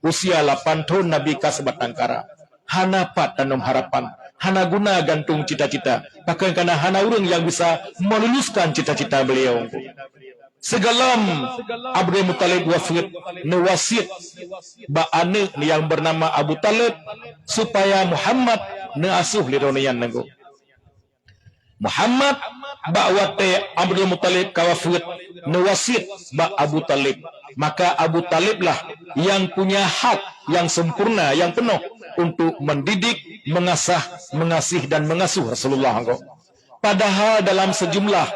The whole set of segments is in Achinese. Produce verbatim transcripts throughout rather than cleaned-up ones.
Usia lapan thon Nabi ka seubatang kara. Hana pat tanom harapan, hana guna gantung cita-cita, bahkan kana hana ureuëng nyang bisa meluluskan cita-cita beliau. Sigohlom Abdul Muthalib wafeuet, neuwasiet bak aneuëk nyang beunama Abu Thalib supaya Muhammad neuasuh lé droeneuh nyan nanggroe. Muhammad bak watée Abdul Muthalib ka wafeuet neuwasiet bak Abu Thalib, maka Abu Thalib lah yang punya hak yang sempurna, yang penuh untuk mendidik, mengasah, mengasih dan mengasuh Rasulullah nanggroe. Padahal dalam sejumlah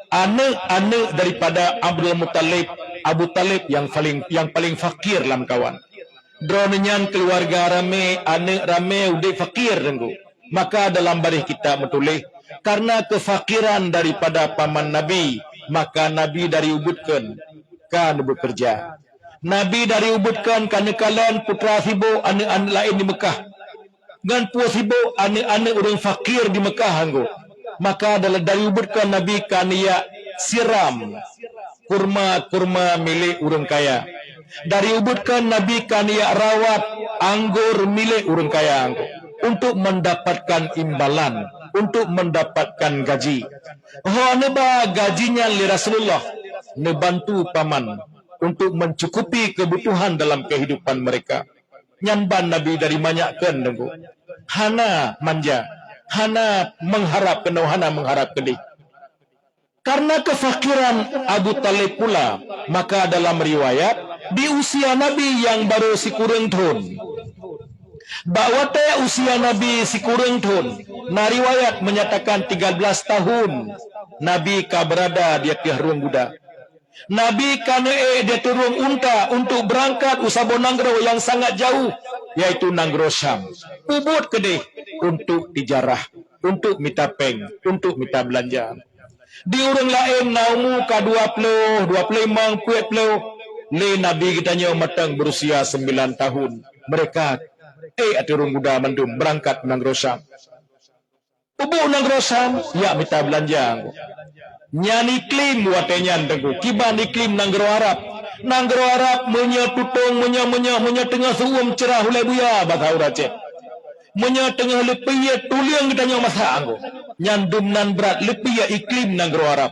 aneuëk-aneuëk daripada Abdul Muthalib, Abu Thalib yang paling, yang paling fakir lam kawan. Droeneuh nyan keuluwarga ramé, aneuëk ramé, udeb fakir teungku. Maka dalam baréh kitab meutuléh, karena kefakiran daripada paman Nabi, maka Nabi dari ubit kheun ka neubeukeureuja. Nabi dari ubit kheun ka neukalon putra sibok aneuëk-aneuëk laén di Meukah, ngon peue sibok aneuëk-aneuëk ureuëng fakir di Meukah nanggroe. Maka dal-, dari ubit kheun Nabi ka neujak siram kurma-kurma milék ureuëng kaya. Dari ubit kheun Nabi ka neujak rawat anggor milék ureuëng kaya nanggroe untuk mendapatkan imbalan, untuk mendapatkan gaji. Ho neuba gaji nyan lé Rasulullah, neubantu paman untuk mencukupi kebutuhan dalam kehidupan mereka. Nyan ban Nabi dari manyak kheun teungku. Hana manja, hana mengharap keunoe, hana mengharap keudeh. Karena kefakiran Abu Thalib pula, maka dalam riwayat, di usia Nabi yang baru sikureueng thon. Bak watée usia Nabi sikureueng thon, na riwayat menyatakan tiga belas tahun Nabi ka berada di ateueh rueng guda. Nabi ka neuék di ateueh rueng unta untuk beurangkat u saboh nanggroe nyang sangat jauh, yaitu nanggroe Syam. Peubuet keudeh untuk tijarah, untuk mita péng, untuk mita beulanja. Di ureuëng laén na umu ka dua ploh, dua ploh limong, peuet ploh, lé Nabi geutanyoe mantong beurusia sembilan tahun. Mereka ék ateueh rueng guda mandum beurangkat u nanggroe Syam. Peubuet u nanggroe Syam, jak mita beulanja. Nyan iklim watée nyan teungku, kiban iklim nanggroe Arab. Nanggroe Arab meunyoe tutong, meunyoe, meunyoe, meunyoe teungoh seuuem ceurah ulée buya basa ureuëng Aceh. Meunyoe teungoh leupie tuleueng geutanyoe masak nanggroe. Nyan dum nan brat leupie iklim nanggroe Arab.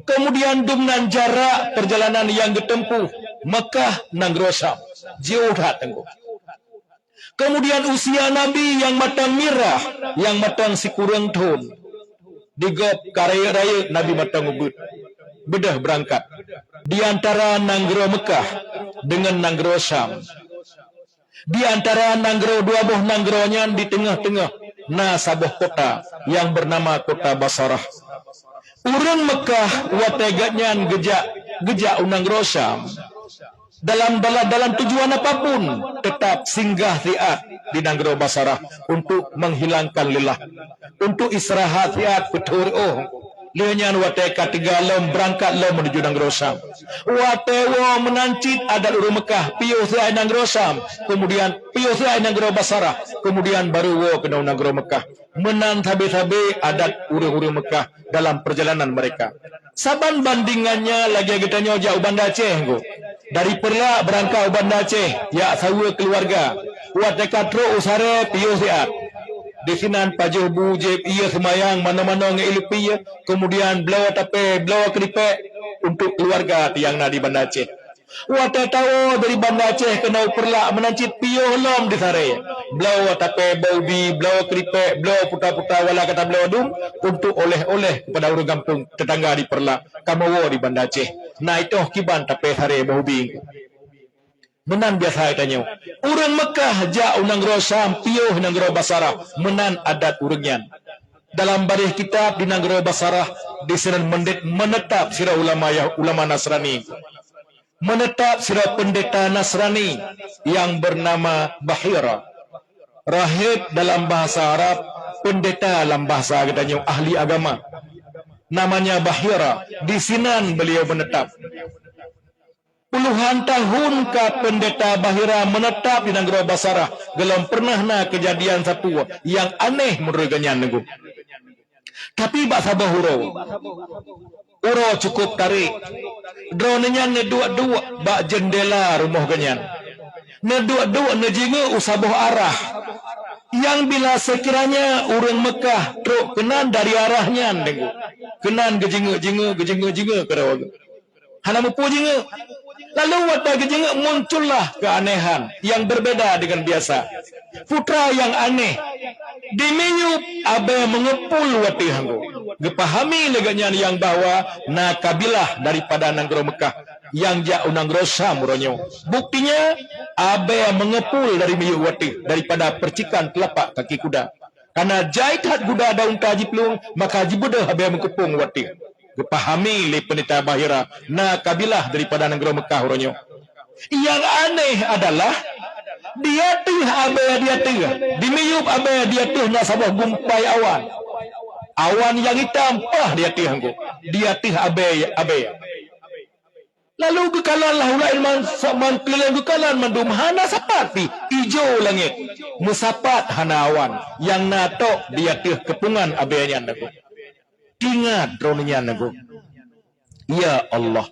Kemudian dum nan jarak perjalanan nyang geuteumpuh Meukah nanggroe Syam. Jiôh that teungku. Kemudian usia Nabi nyang mantong mirah, nyang mantong sikureueng thon. Di gob ka rayeuk-rayeuk Nabi mantong ubit. Beudôh beurangkat. Di antara nanggroe Meukah deungon nanggroe Syam. Di antara nanggroe, dua boh nanggroe nyan di teungoh-teungoh na saboh kota nyang beunama kota Basarah. Ureuëng Meukah watée geuhnyan geujak, geujak u nanggroe Syam, dalam, dalam, dalam tujuan apapun, teutap singgah siat di nanggroe Basarah untuk menghilangkan lelah, untuk istirahat siat peuthô reuôh. Lheueh nyan watée ka teuga lom, beurangkat lom menuju nanggroe Syam. Watée woe meunan cit adat ureuëng Meukah, piôh siat nanggroe Syam, kemudian piôh siat nanggroe Basarah, kemudian baru woe keunoe nanggroe Meukah. Meunan sabe-sabe adat ureuëng-ureuëng Meukah dalam perjalanan mereka. Saban bandingannya lagée geutanyoe jak u Banda Aceh nyoe. Dari Peureulak beurangkat u Banda Aceh, jak saweue keuluwarga. Watée ka trok u Sarée, piôh siat. Disinan pajoh bu, jieb ié seumayang manoe-manoe ngon ié leupie, kemudian bloe tapée, bloe keuripek untuk keuluwarga nyang na di Banda Aceh. Watée tawoe dari Banda Aceh keunoe u Peureulak meunan cit piôh lom di Sarée. Bloe tapée, bloe ubi, bloe keuripek, bloe puta-puta wala ka tabloe dum untuk oleh-oleh keupada ureuëng gampông teutangga di Peureulak, kamoe woe di Banda Aceh. Na itôh kiban tapée Sarée boh ubi. Meunan biasa geutanyoe. Ureuëng Meukah jak u nanggroe Syam, piôh nanggroe Basarah, meunan adat ureuëng nyan. Dalam baréh kitab di nanggroe Basarah, disinan meuneutap sidroe ulama Yah-, ulama Nasrani. Meuneutap sidroe peundeta Nasrani nyang beunama Bahira. Rahib dalam bahasa Arab, peundeta lam bahasa geutanyoe, ahli agama. Namanya Bahira, disinan beliau meuneutap. Puluhan tahun ka peundeta Bahira meuneutap di nanggroe Basarah, gohlom peureunah na keujadian satu nyang aneh meunurot geuhnyan teungku. Tapi bak saboh uroe, uroe cukup tarek, droeneuh nyan neuduek-duek bak jeundela rumoh geuhnyan. Neuduek-duek neujingeuk u saboh arah. Nyang bila seukiranya ureuëng Meukah trok keunan dari arah nyan, deungoe. Keunan geujingeuk-jingeuk, geujingeuk-jingeuk keudroe geuh. Hana mupu jingeuk. Lalu watée geujingeuk muncullah keuanehan nyang berbeda deungon biasa. Putra nyang aneh, di miyueb abée meungeupul watée hanggo. Geupahami lé geuhnyan nyang bahwa na kabilah daripada nanggroe Meukah nyang jak u nanggroe Syam uroe nyoe. Buktinya, abée meungeupul dari miyueb watée daripada percikan teulapak kaki kuda. Kana jai that guda dan unta jiplueng, maka jibeudôh abée meukeupông watée. Geupahami lé peundeta Bahira na kabilah daripada nanggroe Meukah uroe nyoe. Nyang aneh adalah, di ateueh abée di ateueh, di miyueb abée di ateueh na saboh gumpai awan. Awan nyang itam paih di ateueh hanggo, di ateueh abée, abée. Lalu geukalon lah ulaén man, man keulileng geukalon mandum hana sapat pih ijo langét. Meusapat hana awan nyang na tok di ateueh keupungan abée nyan lagoe. Ingat droeneuh nyan lagoe. Ya Allah,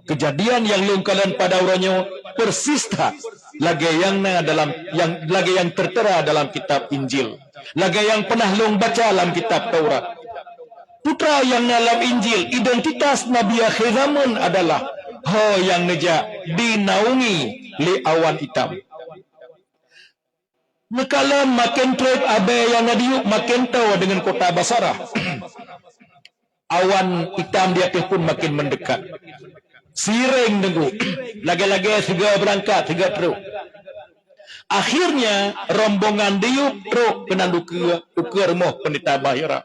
keujadian nyang lôn kalon pada uroe nyoe persis that lagée nyang na dalam, nyang, lagée nyang teutera dalam kitab Injil, lagée nyang peunah lôn baca lam kitab Taurat. Putra nyang na lam Injil, identitas Nabi akhé zamon adalah ho nyang neujak dinaungi lé awan itam. Neukalon maken treb abée nyang na diyueb maken toe deungon kota Basarah. Awan itam di ateueh pun maken meundekat. Sireng deungoe, lagée-lagée sigoe beurangkat, sigoe trok. Akhirnya, rombongan diyueb trok keunan ukeue, ukeue rumoh peundeta Bahira.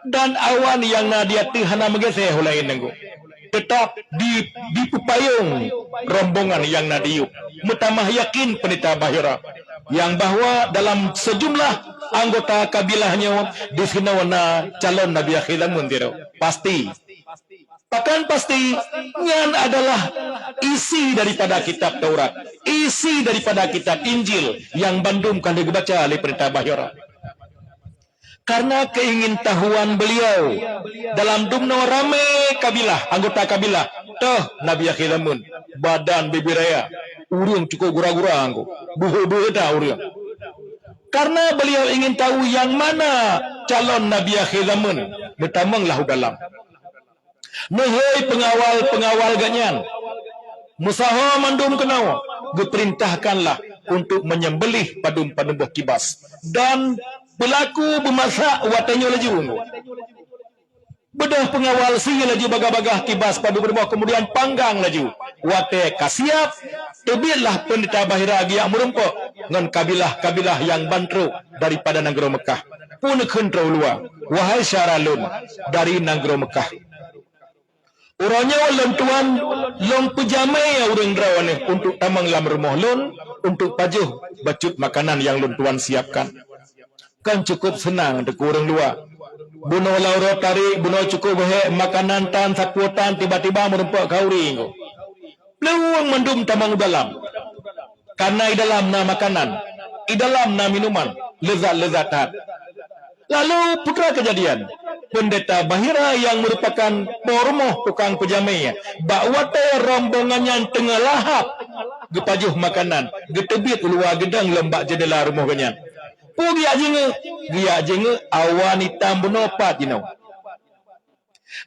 Dan awan nyang na di ateueh hana meugeusée ho laén deungoe. Teutap di, dipeupayong rombongan nyang na diyueb. Meutamah yakin peundeta Bahira nyang bahwa dalam seujumlah anggota kabilah nyoe disinoe na calon Nabi akhé zamon sidroe. Pasti. Pakon pasti, nyan adalah isi daripada kitab Taurat, isi daripada kitab Injil nyang bandum ka lheueh geubaca lé peundeta Bahira. Karena keingintahuan beliau, dalam dumnoe ramé kabilah, anggota kabilah, toh Nabi akhé zamon, badan bibiraya, ureuëng cukôp gura-gura anggo, beuhe-beuhe that ureuëng. Karena beliau ingin tahu nyang mana calon Nabi akhé zamon, meutamong lah u dalam. Neuhôi peungawal-peungawal geuhnyan, meusaho mandum keunoe, geupeurintahkanlah untuk menyembelih padum-padum boh kibas dan peulaku beumasak watée nyoe laju. Beudôh peungawal sie laju bagah-bagah kibas padum-padum boh, keumudian panggang laju. Watée ka siab, teubietlah peundeta Bahira geujak meurumpok ngon kabilah-kabilah nyang ban trok daripada nanggroe Meukah. Peue neukheun droe u luwa, wahai syedara lôn dari nanggroe Meukah. Uroe nyoe lôn tuan lôn peujamé ureuëng droeneuh untuk tamong lam rumoh lôn untuk pajoh bacut makanan nyang lôn tuan siapkan. Kan cukôp seunang teuku ureuëng luwa. Bunoe lam uroe tarék, bunoe cukôp hék makanan tan sapeue tan tiba-tiba meurumpok khanduri nyoe. Plueng mandum tamong u dalam. Kana i dalam na makanan, i dalam na minuman, leuzat-leuzat that. Lalu peue teuma keujadian, peundeta Bahira nyang meurupakan po rumoh tukang peujamé, bak watée rombongan nyan teungoh lahab geupajoh makanan, geuteubiet u luwa geudong lom bak jeundela rumoh geuhnyan. Peue geujak jingeuk? Geujak jingeuk awan itam bunoe pat jinoe.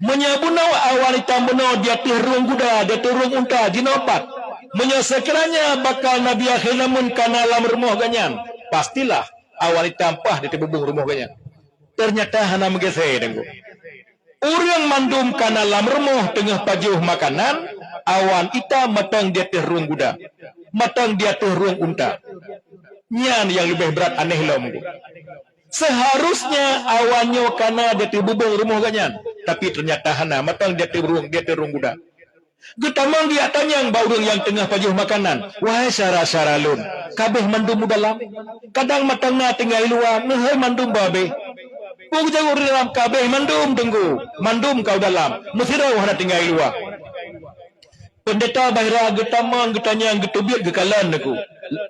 Meunyoe bunoe awan itam bunoe di ateueh rueng guda, di ateueh rueng unta jinoe pat. Meunyoe seukiranya bakal Nabi akhé zamon kana lam rumoh geuhnyan, pastilah awan itam paih di ateueh bubông rumoh geuhnyan. Teunyata hana meugeusé deungoe. Ureuëng mandum kana lam rumoh teungoh pajoh makanan, awan itam mantong di ateueh rueng guda, mantong di ateueh rueng unta. Nyan nyang leubeh brat aneh lom. Seuharusnya awan nyoe kana di ateueh bubông rumoh geuhnyan, tapi teunyata hana, mantong di ateueh rueng, di ateueh rueng guda. Geutamong geujak tanyong bak ureuëng nyang teungoh pajoh makanan, "Wahai syedara-syedara lôn, ka abéh mandum u dalam? Kadang mantong na tinggai i luwa, neuhôi mandum boh abéh." Peue geujaweueb ureuëng dalam, "Ka abéh mandum, Teungku, mandum ka u dalam, meusidroe hana tinggai i luwa." Peundeta Bahira geutamong, geutanyong, geuteubiet, geukalon, Teungku.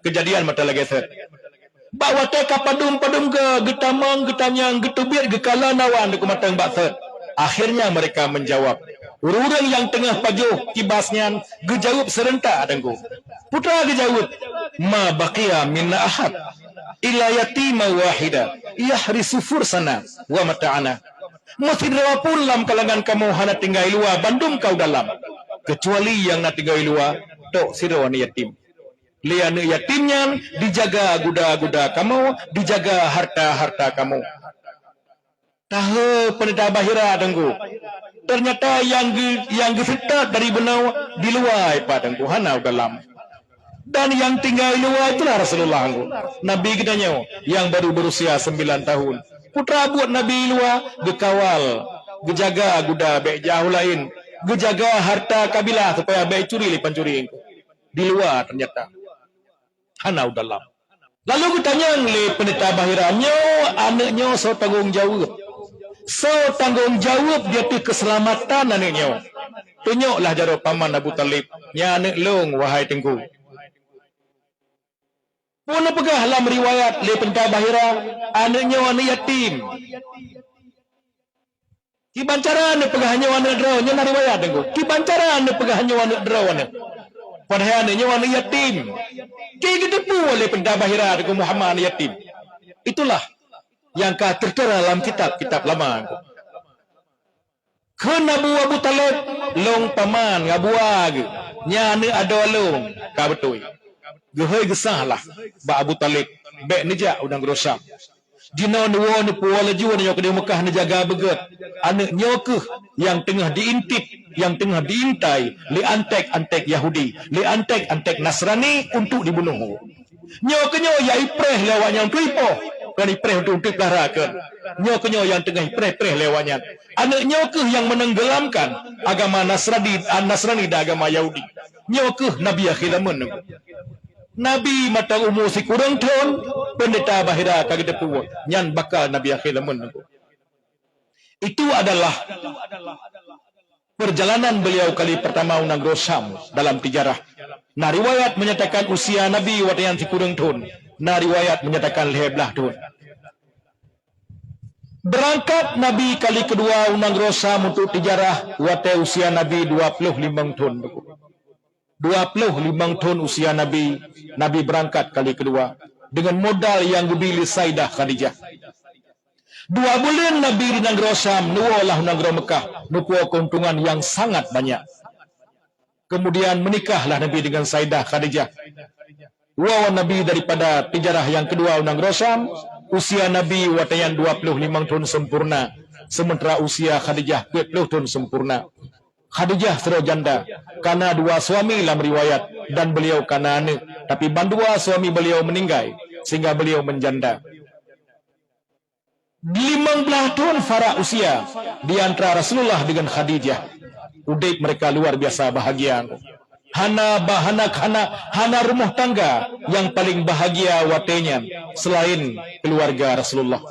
Keujadian mantong lagée sot. Bak watée ka padum-padum goe geutamong, geutanyong, geuteubiet, geukalon awan di keumatang bak sot. Akhirnya mereka menjawab. Ureuëng-ureuëng nyang teungoh pajoh kibas nyan geujaweueb seureuntak, Teungku. Peue teuma geujaweueb, Ma baqiya minna ahad illa yatima wahida yahrisu fursana wa mata'ana. Meusidroe pun lam kalangan kamoe hana tinggai luwa bandum ka u dalam, keucuali nyang na tinggai luwa tok sidroe aneuk yatim. Lé aneuk yatim nyan dijaga guda-guda kamoe, dijaga harta-harta kamoe. Tahe peunita bahira Teungku. Teunyata nyang geu-, nyang geuseutôt dari bunoe di luwa ipat Teungku, hana u dalam. Dan nyang tinggai luwa itulah Rasulullah Teungku. Nabi geutanyoe nyang baru berusia sembilan tahun. Putra buet Nabi luwa geukawal, geujaga guda bék jauh laén, geujaga harta kabilah supaya bék curi lé pancuri Teungku. Di luwa teunyata. Hana u dalam. Lalu geutanyong lé peunita bahira, "Nyoe aneuk nyoe soe tanggong jaweueb? Soe tanggong jaweueb di ateueh keuseulamatan aneuk nyoe?" "Tunyoklah jaroe paman Abu Thalib, nyan aneuk lôn, wahai Teungku." Peue neupeugah lam riwayat lé peunita bahira, "Aneuk nyoe aneuk yatim." Kiban cara neupeugah nyoe aneuk droe, nyoe na riwayat Teungku. Kiban cara neupeugah nyoe aneuk droe nyoe. Padahai aneuk nyoe aneuk yatim. Ki geuteupeue lé peunita bahira Teungku Muhammad aneuk yatim. Itulah nyang ka teuteura lam kitab-kitab lama Teungku. Kheun Abu, Abu Thalib, "Lôn paman ngon abu geuh, nyan aneuk adoe lôn." Ka beutôi. Geuhôi geusahlah bak Abu Thalib, bék neujak u nanggroe Syam. Jinoe neuwoe neupuwoe laju nyoe keudéh Meukah neujaga beugét. Aneuk nyoe kheueh nyang teungoh diintip, nyang teungoh diintai lé anték-anték Yahudi, lé anték-anték Nasrani untuk dibunoh. Nyoe keuh nyoe nyang ipreh lé awaknyan untuk ipoh, kon ipreh untuk, untuk ipeulara kon. Nyoe keuh nyoe nyang teungoh ipreh-preh lé awaknyan. Aneuk nyoe kheueh nyang meunenggelamkan agama Nasrani, Nasrani dan agama Yahudi. Nyoe kheueh Nabi akhé zaman. Nabi mantong umu sikureueng thon, peundeta bahira ka geuteupeue, nyan bakal Nabi akhé zaman. Itu adalah perjalanan beliau kali pertama u nanggroe Syam dalam sejarah. Na riwayat menyatakan usia Nabi watée nyan sikureueng thon, na riwayat menyatakan lhée blaih thon. Beurangkat Nabi kali keudua u nanggroe Syam untuk sejarah watée usia Nabi dua ploh limong thon. Dua ploh limong thon usia Nabi, Nabi beurangkat kali keudua deungon modal nyang geubi lé Saidah Khadijah. Dua buleuen Nabi di nanggroe Syam, neuwoe lah u nanggroe Meukah, neupuwoe keuntungan nyang sangat banyak. Keumudian meunikahlah Nabi deungon Saidah Khadijah. Woe Nabi daripada sejarah nyang keudua u nanggroe Syam, usia Nabi watée nyan dua ploh limong thon sempurna, seumeuntara usia Khadijah peuet ploh thon sempurna. Khadijah sidroe janda, kana dua suami lam riwayat, dan beliau kana aneuk, tapi bandua suami beliau meuninggai, sehingga beliau meujanda. Limong blaih thon farak usia di antara Rasulullah deungon Khadijah. Udeb mereka luar biasa bahagia. Hana ba-, hana, hana, hana rumoh tangga nyang paleng bahagia watée nyan seulaén keuluwarga Rasulullah.